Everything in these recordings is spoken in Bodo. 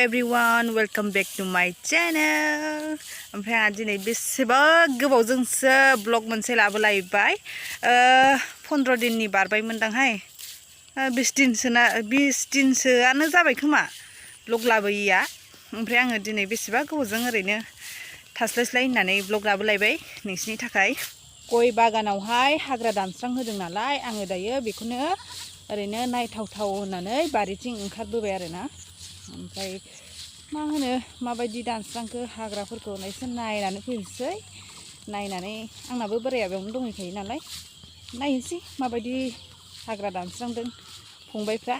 everyone, welcome back to my channel. ओमफ्राय आं दिनै बेसेबा गोबावजोंसो ब्लग मोनसे लाबोलायबाय 15 दिननि बारबायमोनदांहाय 20 दिनसोआनो जाबाय खोमा ब्लग लाबोयैया। ओमफ्राय आङो दिनै बेसेबा गोबावजों ओरैनो थास्लायस्लाय होननानै ब्लग लाबोलायबाय नोंसिनि थाखाय। गय बागानावहाय हाग्रा दानस्रां होदों नालाय आङो दायो बेखौनो ओरैनो नायथावथाव होननानै बारिथिं ओंखारबोबाय आरोना। ओमफ्राय मा होनो माबायदि दानस्रांखो हाग्राफोरखौ एसे नायनानै फैनोसै। नायनानै आंनाबो बोराया बेयावनो दंहैखायो नालाय नायनोसै माबायदि हाग्रा दानस्रांदों फंबायफ्रा।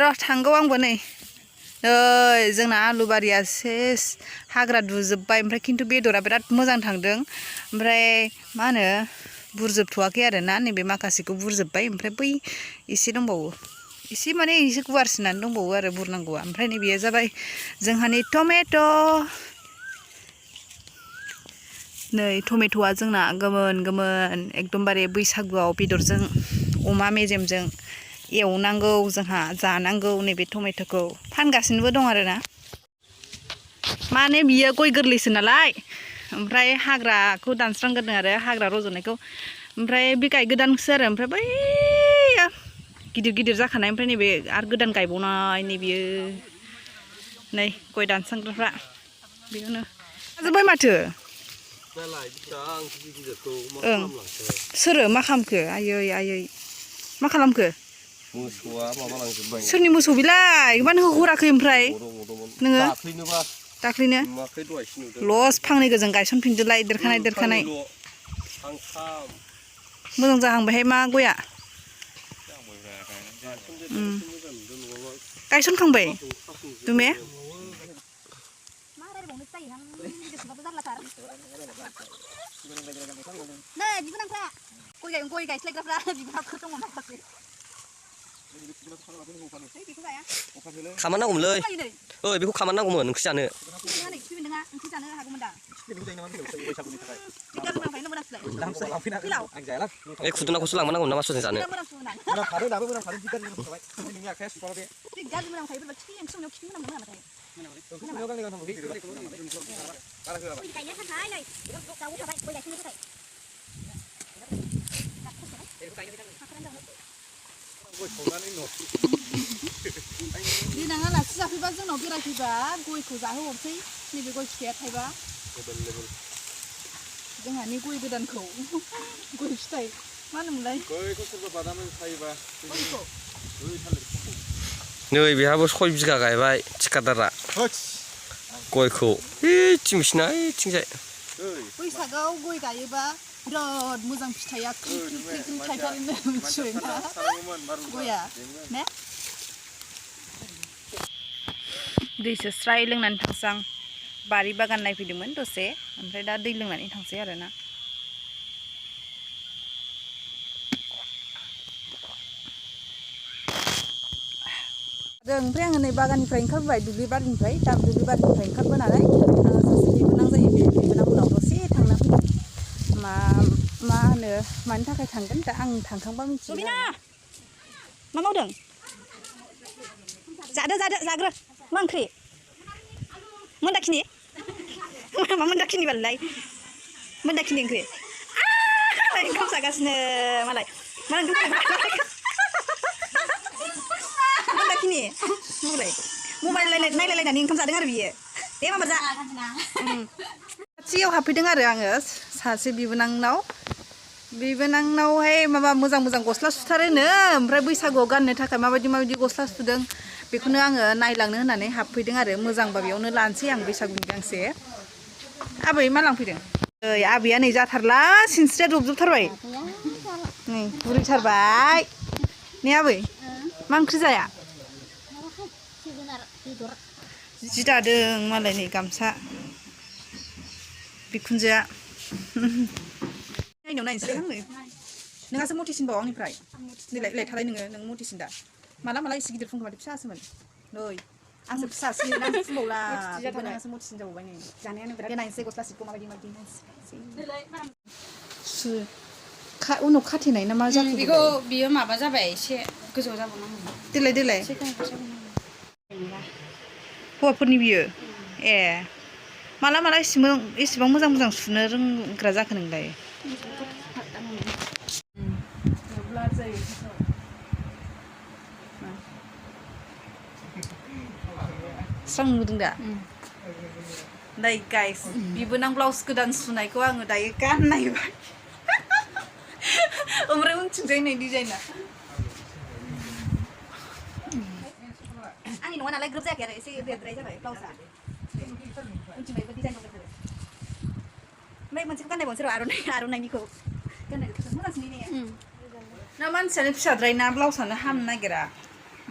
र' थांगौ आंबो नै जोंना आलु बारिया सेस हाग्रा दुजोब्बाय। ओमफ्राय खिन्थु बेदरा बिराद मोजां थांदों। ओमफ्राय मा होनो बुरजोबथ'वाखै आरोना, नैबे माखासेखौ बुरजोब्बाय। ओमफ्राय बै एसे दंबावो, एसे माने एसे गुवारसिनानै दंबावो आरो बुरनांगौआ। ओमफ्राय नैबेयो जाबाय जोंहानि टमेट'। नै टमेट'आ जोंना गोमोन गोमोन एकदमबारे बैसागुआव बेदरजों अमा मेजेमजों एवनांगौ, जोंहा जानांगौ नैबे टमेट'खौ। फानगासिनोबो दं आरोना। माने बियो गय गोरलैसो नालाय, ओमफ्राय हाग्राखौ दानस्रांग्रोदों आरो हाग्रा रज'नायखौ। ओमफ्राय बे गायगोदानसो आरो, ओमफ्राय बै गिदिर गिदिर जाखानाय, ओमफ्राय नैबे आरो गोदान गायबावनाय नैबेयो नै गय दानस्रांग्राफ्रा बेयावनो जाजोब्बाय माथो। सोरो मा खालामखो? आयै आयै मा खालामखो? मोसौआ माबा लांजोब्बाय। सोरनि मोसौ बेलाय? मानो होहराखै ओमफ्राय नोङो? दाख्लैनो लस फांनै गोजों गायसनफिनदोलाय देरखानाय। मोजां जाहांबायहाय मा गया? गायसनखांबाय दुमे? नै बिबोनांफ्रा गय गायस्लायग्राफ्रा बिबारफोर दङ माखासे। खामानि नांगौमोनलै। ओइ बेखौ खामानि नांगौमोन ओंख्रि जानो। ओइ खुदुनाखौसो लांनो नांगौमोन ना मासुजों जानो। देनां आलासि जाफैबा जोंनाव बेरायफैबा गयखौ जाहोहरसै। नैबे गय फिथाइया थाइबा जोंहानि गय गोदानखौ गय फिथाइ मा होनोमोनलाय? नै बेहाबो 6 बिगा गायबाय थिखादारा गयखौ। ओइथिं बिसिना ओइथिंजाय। बैसागआव गय गायोबा बिराद मोजां फिथाइया ख्रि थाइथारोनो मिथिबायना गया ने? दैसो स्राय लोंनानै थांसां। बारि बागान नायफैदोंमोन दसे, ओमफ्राय दा दै लोंनानै थांसै आरोना। ओमफ्राय आङो नै बागाननिफ्राय ओंखारबोबाय, दुब्लि बारिनिफ्राय ओंखारबोनानै सासे बिबोनां जायो, बे बिबोनां उनाव दसे थांना फैदों। मा होनो मानि थाखाय थांगोन दा आं थांखांबा मिथिगोन। मा मावदों? जाग्रो मा ओंख्रि? मोनदाखिनि? मा मोनदाखिनि बालाय? मोनदाखिनि ओंख्रि? ओंखाम जागासिनो मालाय। मा ओंख्रि? मोनदाखिनि मबाइल नायलायनानै ओंखाम जादों आरो बियो। दे माबा जा। खाथियाव हाबफैदों आरो आङो सासे बिबोनांनावहाय माबा मोजां गस्ला सुथारोनो। ओमफ्राय बैसागुआव गाननो थाखाय माबायदि गस्ला सुदों बेखौनो आङो नायलांनो होननानै हाबफैदों आरो। मोजांबा बेयावनो लानोसै आं बैसागुनि गांसे। आबै मा लांफैदों? ओइ आबैया नै जाथारला, सिनस्रिया दबजोबथारबाय। नै बुरैथारबाय ने आबै? मा ओंख्रि जाया? जि दादों मालाय नै गामसा बिखुनजोआ। नायनोसै आङो। नोंहासो मथिसिनबाव आंनिफ्राय। नैलाय थालाय नों मथिसिन दा। माला एसे गिदिर फुंखा बादि फिसासोमोन। नै आंसो फिसासिन आंसो फुंबावला। बिबोनाङासो मथिसिन जाबावबाय नै। जानायानो बिराद नायनोसै गस्ला सिटखौ माबायदि उनाव खाथेनाय ना मा जाखो? बेखौ बियो माबा जाबाय, एसे गोजौ जाबावनांगौ। देलाय हौवाफोरनि बियो ए माला माला एसेबां मोजां मोजां सुनो रोंग्रा जाखो नोंलाय स्रां नुदों दा नै गाइस बिबोनां ब्लाउस गोदान सुनायखौ आङो दायो गाननायबाय ओमफ्राय उनथिंजाय नै डिजाइना आंनि नङा नालाय ग्रोब जायाखै आरो एसे देरद्राय जाबाय ब्लाउसआ उनथिंजायबो डिजाइन दंलायथारो ओमफ्राय मोनसेखौ गाननायबावनोसै र' आर'नाइनिखौ गाननायखौ मोजांसिन नुयो ना मानसियानो फिसाद्राय ना ब्लाउसआनो हामनो नागिरा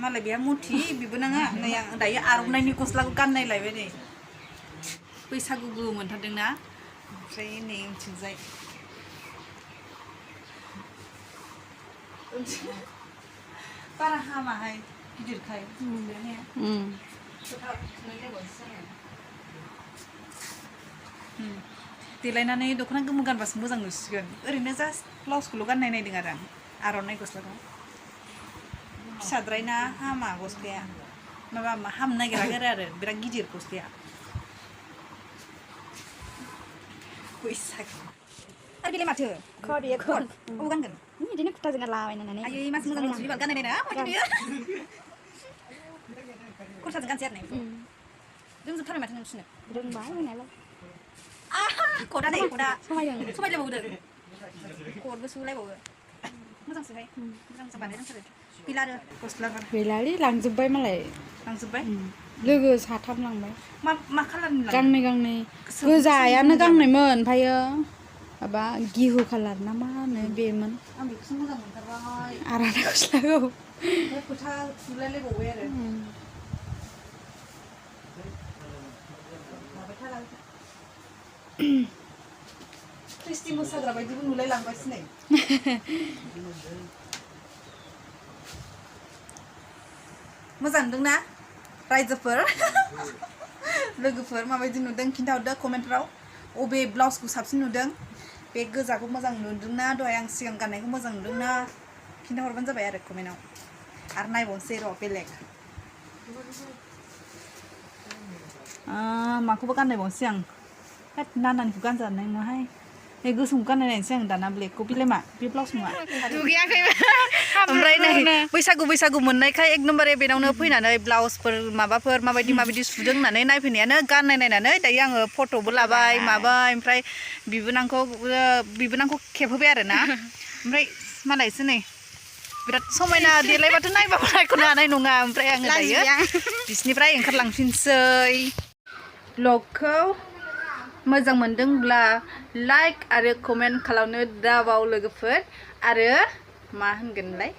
मालाय बेहा मुथि बिबोनाङा नै आं दायो आर'नाइनि गस्लाखौ गाननायलायबाय नै बैसागुबो मोनथारदोंना ओमफ्राय नै उनथिंजाय बारा हामाहाय गिदिरखाय देलायनानै दख'ना गोमो गानबासो मोजां नुसिगोन ओरैनो जास्ट ब्लाउसखौल' गाननाय नायदों आरो आं आर'नाइ गस्लाखौ फिसाद्राय ना हामा गस्लाया माबा हामनो नागिराखै आरो बिराद गिदिर गस्लाया बैसागु आरो बेलाय माथो खट अबाव गानगोन बिदिनो कुर्ताजों गानलाबायनानै आयै मानसि मोजां मोजां बिबार गाननाय ना माबायदि नुयो खरसाजों गानसै आरो नै रोंजोबथारबाय माथो नोंसिनो रोंबाय रोंनायालाय खदा नै खदा समायदों समायलायबावदों खरबो सुलायबावो मोजांसोहाय मोजां बानाय रोंथारो गैला आरो गस्लाफोर गैलालै लांजोब्बाय मालाय लांजोब्बाय लोगो साथाम लांबाय मा खालारनि गांनै गांनै गोजायानो गांनैमोन ओमफ्रायो माबा गिहु कालार ना मा होनो बेमोन आं बेखौसो मोजां मोनथारबाय आर'नाइ गस्लाखौ ओमफ्राय फोथा थुलायलायबावबाय आरो ख्रिस्टि मोसाग्रा बायदिबो नुलाय लांबायसो नै मोजां नुदोंना रायजोफोर लोगोफोर माबायदि नुदों खिन्थाहरदो कमेन्टफ्राव अबे ब्लाउसखौ साबसिन नुदों बे गोजाखौ मोजां नुदोंना दहाय आं सिगां गाननायखौ मोजां नुदोंना खिन्थाहरबानो जाबाय आरो कमेन्टआव आरो नायबावनोसै र' बेलेग माखौबा गाननायबावनोसै आं होद नानानिखौ गानजानाय नङाहाय बे गोसोमखौ गाननाय नायनोसै आं दाना ब्लेकखौ बेलाय मा बे ब्लाउस नङा दुगैयाखैबो ओमफ्राय नै बैसागु मोननायखाय एकदमबारे बेनावनो फैनानै ब्लाउसफोर माबाफोर माबायदि सुदों होननानै नायफैनायानो गाननाय नायनानै दायो आङो फट'बो लाबाय माबाय ओमफ्राय बिबोनांखौ खेबहोबाय आरो ना ओमफ्राय मालायसो नै बिराद समायना देलायबाथ' नायबाबो नायख'नो हानाय नङा ओमफ्राय आङो दायो बिसिनिफ्राय ओंखारलांफिनसै ब्लगखौ मोजां मोनदोंब्ला लाइक आरो कमेन्ट खालामनो दाबाव लोगोफोर आरो मा होनगोनलाय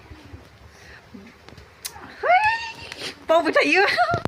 बावबाय थायो